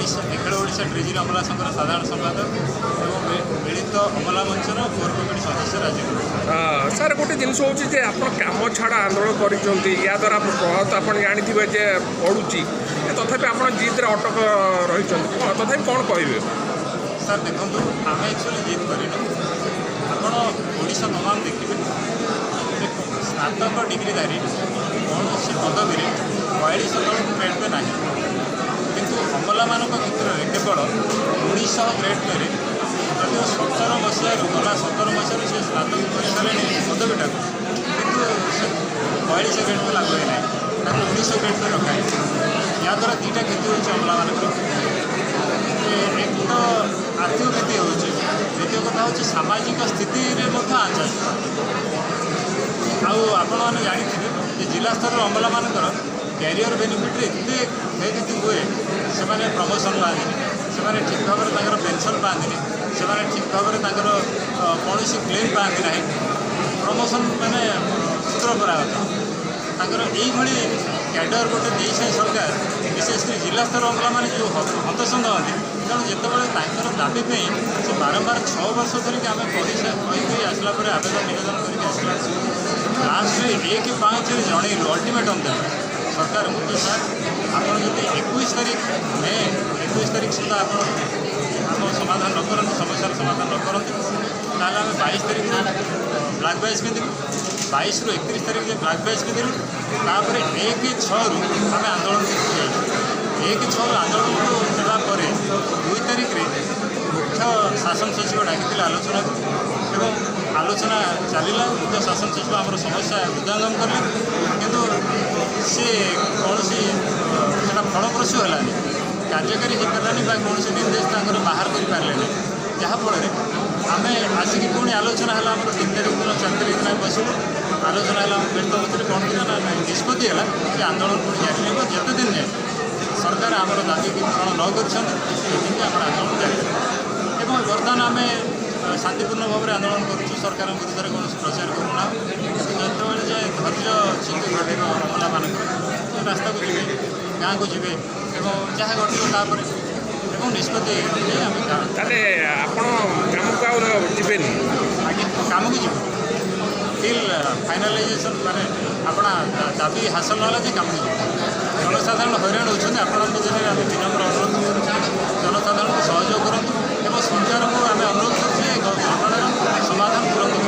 ଓଡ଼ିଶା ନିଖିଳ Odisha treasury ଅମଲା ସଂଘର ସାଧାରଣ ସମ୍ପାଦକ ଏବଂ ମିଳିତ ଅମଲା ମଞ୍ଚର କୋର୍ କମିଟି ସଦସ୍ୟ, ରାଜ୍ୟ କମିଟି। ସାର୍, ଗୋଟେ ଜିନିଷ ହେଉଛି ଯେ ଆପଣ କାମ ଛାଡ଼ ଆନ୍ଦୋଳନ କରିଛନ୍ତି, ୟା ଦ୍ୱାରା ପ୍ରଭାବ ତ ଆପଣ ଜାଣିଥିବେ ଯେ ପଡ଼ୁଛି, ତଥାପି ଆପଣ ଜିଦ୍ରେ ଅଟକ ରହିଛନ୍ତି। ତଥାପି କ'ଣ କହିବେ? ସାର୍ ଦେଖନ୍ତୁ, ଆମେ ଆକ୍ଚୁଆଲି ଜିଦ୍ କରିନୁ। ଆପଣ ଓଡ଼ିଶା ତମାମ ଦେଖିବେ ଯେ ସ୍ନାତକ ଡିଗ୍ରୀଧାରୀ କୌଣସି ପଦବୀରେ 42 ତଳକୁ ଗ୍ରେଡ୍ ପେ ନାହିଁ। କିନ୍ତୁ ଅମଲାମାନଙ୍କ କ୍ଷେତ୍ରରେ କେବଳ 1900 ଗ୍ରେଡ୍ ପେରେ, ଯଦିଓ 17 ମସିହାରୁ, ଗଲା 17 ମସିହାରୁ ସେ ସ୍ନାତକ କରିସାରିଲେଣି ପଦବୀଟାକୁ, କିନ୍ତୁ ସେ 42 ଗ୍ରେଡ୍ ପେ ଲାଗୁ ହୋଇନାହିଁ, ତାକୁ 1900 ଗ୍ରେଡ୍ ପେ ରଖାହେଇଛି। ଏହାଦ୍ୱାରା ଦୁଇଟା କ୍ଷତି ହେଉଛି ଅମଲାମାନଙ୍କର ଯେ ଏକ ତ ଆର୍ଥିକ କ୍ଷତି ହେଉଛି, ଦ୍ୱିତୀୟ କଥା ହେଉଛି ସାମାଜିକ ସ୍ଥିତିରେ ମଧ୍ୟ ଆଞ୍ଚ ଆସିବ। ଆଉ ଆପଣମାନେ ଜାଣିଥିବେ ଯେ ଜିଲ୍ଲା ସ୍ତରର ଅମଲାମାନଙ୍କର କ୍ୟାରିୟର ବେନିଫିଟ୍ରେ ଏତେ କ୍ଷୟକ୍ଷତି ହୁଏ। ସେମାନେ ପ୍ରମୋସନ୍ ପାଆନ୍ତିନି, ସେମାନେ ଠିକ୍ ଭାବରେ ତାଙ୍କର ପେନ୍ସନ୍ ପାଆନ୍ତିନି, ସେମାନେ ଠିକ୍ ଭାବରେ ତାଙ୍କର କୌଣସି କ୍ଲେମ୍ ପାଆନ୍ତି ନାହିଁ। ପ୍ରମୋସନ୍ ମାନେ ସୂତ୍ରପରାଗତ ତାଙ୍କର। ଏଇଭଳି କ୍ୟାଡର ଗୋଟେ ଦେଇଥାଏ ସରକାର, ବିଶେଷ କରି ଜିଲ୍ଲା ସ୍ତର ଅମଲାମାନେ ଯେଉଁ ହନ୍ତସନ୍ତ ହୁଅନ୍ତି। ତେଣୁ ଯେତେବେଳେ ତାଙ୍କର ଦାବି ପାଇଁ ସେ ବାରମ୍ବାର 6 ବର୍ଷ ଧରିକି ଆମେ କହି କହି କହି ଆସିଲା ପରେ, ଆବେଦନ ନିବେଦନ କରିକି ଆସିଲା, ଲାଷ୍ଟରେ 1/5ରେ ଜଣେଇଲୁ, ଅଲ୍ଟିମେଟମ୍ ଦେଲୁ ସରକାରଙ୍କୁ ଯେ ସାର୍, ଆପଣ ଯଦି 21 ତାରିଖ, ମେ 21 ତାରିଖ ସୁଦ୍ଧା ଆପଣ ଆମ ସମାଧାନ ନ କରନ୍ତି, ସମସ୍ୟାର ସମାଧାନ ନ କରନ୍ତି, ତାହେଲେ ଆମେ 22 ତାରିଖରୁ ବ୍ଲାକ୍ ବ୍ୟାଜ୍ ପିନ୍ଧିବୁ। 22ରୁ 31 ତାରିଖ ଯେ ବ୍ଲାକ୍ ବ୍ୟାଜ୍ ପିନ୍ଧିଲୁ। ତାପରେ 1/6ରୁ ଆମେ ଆନ୍ଦୋଳନକୁ ଯାଇଛୁ। 1/6ରୁ ଆନ୍ଦୋଳନକୁ ଯିବା ପରେ 2 ତାରିଖରେ ମୁଖ୍ୟ ଶାସନ ସଚିବ ଡାକିଥିଲେ ଆଲୋଚନାକୁ ଏବଂ ଆଲୋଚନା ଚାଲିଲା। ମୁଖ୍ୟ ଶାସନ ସଚିବ ଆମର ସମସ୍ୟା ହୃଦୟଙ୍ଗମ କଲେ, କିନ୍ତୁ ସେ କୌଣସି ସେଟା ଫଳପ୍ରସୂ ହେଲାନି, କାର୍ଯ୍ୟକାରୀ ହୋଇପାରିଲାନି ବା କୌଣସି ନିର୍ଦ୍ଦେଶ ତାଙ୍କର ବାହାର କରିପାରିଲେନି। ଯାହାଫଳରେ ଆମେ ଆସିକି ପୁଣି ଆଲୋଚନା ହେଲା ଆମର 3 ତାରିଖ ଦିନ, 4 ତାରିଖ ଦିନ ଆମେ ବସିଲୁ, ଆଲୋଚନା ହେଲା ଆମ ମିଳିତ ମତରେ। କ'ଣ ଥିଲା ନା ନିଷ୍ପତ୍ତି ହେଲା ଯେ ଆନ୍ଦୋଳନ ପୁଣି ଜାରି ରହିବ। ଯେତେ ଦିନ ଯାଏ ସରକାର ଆମର ଦାବିକୁ ପୂରଣ ନ କରିଛନ୍ତି, ସେଦିନ ଆମର ଆନ୍ଦୋଳନ ଜାରି ରହିବ। ଏବଂ ବର୍ତ୍ତମାନ ଆମେ ଶାନ୍ତିପୂର୍ଣ୍ଣ ଭାବରେ ଆନ୍ଦୋଳନ କରୁଛୁ, ସରକାରଙ୍କ ବିରୁଦ୍ଧରେ କୌଣସି ପ୍ରଚାର କରୁନାହୁଁ। କିନ୍ତୁ ଯେତେବେଳେ ଯେ ଧୈର୍ଯ୍ୟ ଚ୍ୟୁତି ଘଟିବ ଅମଲାମାନଙ୍କର, ସେ ରାସ୍ତାକୁ ଯିବେ, ଗାଁକୁ ଯିବେ ଏବଂ ଯାହା ଘଟିବ ତାପରେ ଏବଂ ନିଷ୍ପତ୍ତି ଅନୁଯାୟୀ ଆମେ ତାହେଲେ ଆପଣ କାମକୁ ଆଉ ଯିବେନି? ଆଜ୍ଞା, କାମକୁ ଯିବୁ ଟିଲ୍ ଫାଇନାଲାଇଜେସନ୍, ମାନେ ଆପଣ ଦାବି ହାସଲ ନହେଲା ଯେ କାମକୁ ଯିବୁ। ଜନସାଧାରଣ ହଇରାଣ ହେଉଛନ୍ତି। ଆପଣଙ୍କ ଜରିଆରେ ଆମେ ବିନମ୍ର ଅନୁରୋଧ କରୁଛୁ, ଜନସାଧାରଣଙ୍କୁ ସହଯୋଗ କରନ୍ତୁ ଏବଂ ସରକାରଙ୍କୁ ଆମେ ଅନୁରୋଧ କରୁଛୁ ଯେ ଘଟଣାର ସମାଧାନ ତୁରନ୍ତ କରନ୍ତୁ।